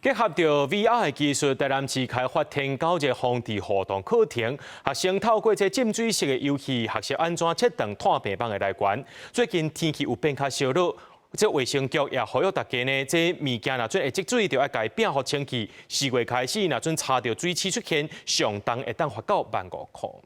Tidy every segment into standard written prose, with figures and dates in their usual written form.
結合著 VR 的技術，台南市開發天狗節防治互動課程，學生透過這浸水式的遊戲學習按怎切斷湠病蠓的來源。最近天氣有變較燒熱，這衛生局也呼籲大家呢，這物件若準會積水，就愛共摒予清氣。4月開始，若準查著水鼠出現，上重會當罰到15,000箍。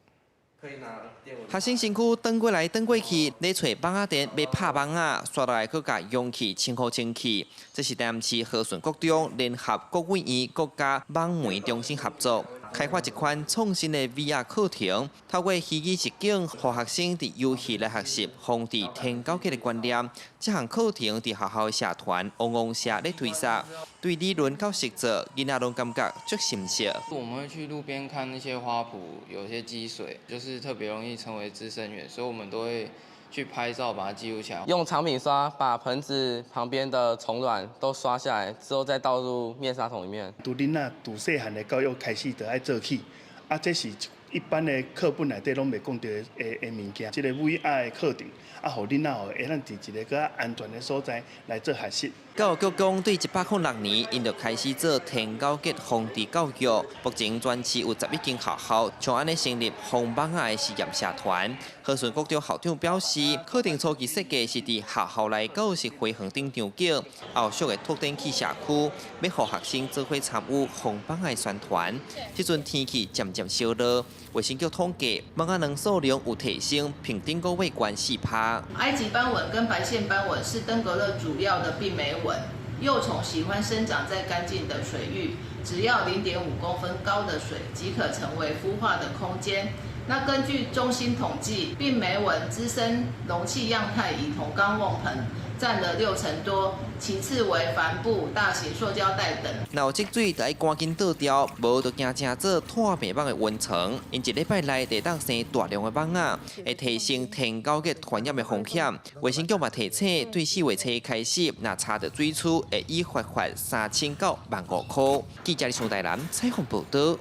學生身軀轉過來轉過去，咧揣網仔墊欲拍蠓仔，煞落來閣共容器清予清氣。這是台南市和順國中聯合國衛院國家網媒中心合作，開發一款創新的 VR 課程，透過虛擬實境，予學生佇遊戲來學習防治天狗結的觀念。這項課程佇學校的社團嗡嗡社咧推廣，對理論到實作，囡仔攏感覺足深切。我們會去路邊看那些花圃，有些積水，就是特別容易成為孳生源，所以我們都會去拍照，把它記錄起來。用長柄刷把盆子旁邊的蟲卵都刷下來，之後再倒入滅殺桶裡面。從囡仔從細漢的教育開始就愛做起，啊，這是一般的課本內底攏袂講著的物件。這個 VR 的課程，啊，予囡仔吼會當佇一個較安全的所在來做學習。教育局講，對106年，𪜶就開始做天狗結防治教育。目前全市有11間學校，像按呢成立防蠓仔的實驗社團。和順國中校長表示，課程初期設計是佇學校內閣是花園頂場景，後續會拓展去社區，欲予學生做伙參與防蠓仔的宣傳。這陣天氣漸漸燒熱，衛生局統計，蠓仔卵數量有提升，比頂個月懸4趴。埃及斑蚊跟白線斑蚊是登革熱主要的病媒蚊，幼蟲喜歡生長在乾淨的水域，只要0.5公分高的水即可成為孵化的空間。那根據中心統計，病媒蚊孳生容器樣態以銅缸甕盆佔了6成多，其次為帆布、大型塑膠袋等。若有積水，就愛趕緊倒掉，無就驚成做湠病蠓的溫床。𪜶一禮拜內會當生大量的蠓仔，會提升天狗結傳染的風險。衛生局嘛提醒，對4月初開始，若查著水鼠，會依罰款3000到15,000箍。記者李松台南採訪報導。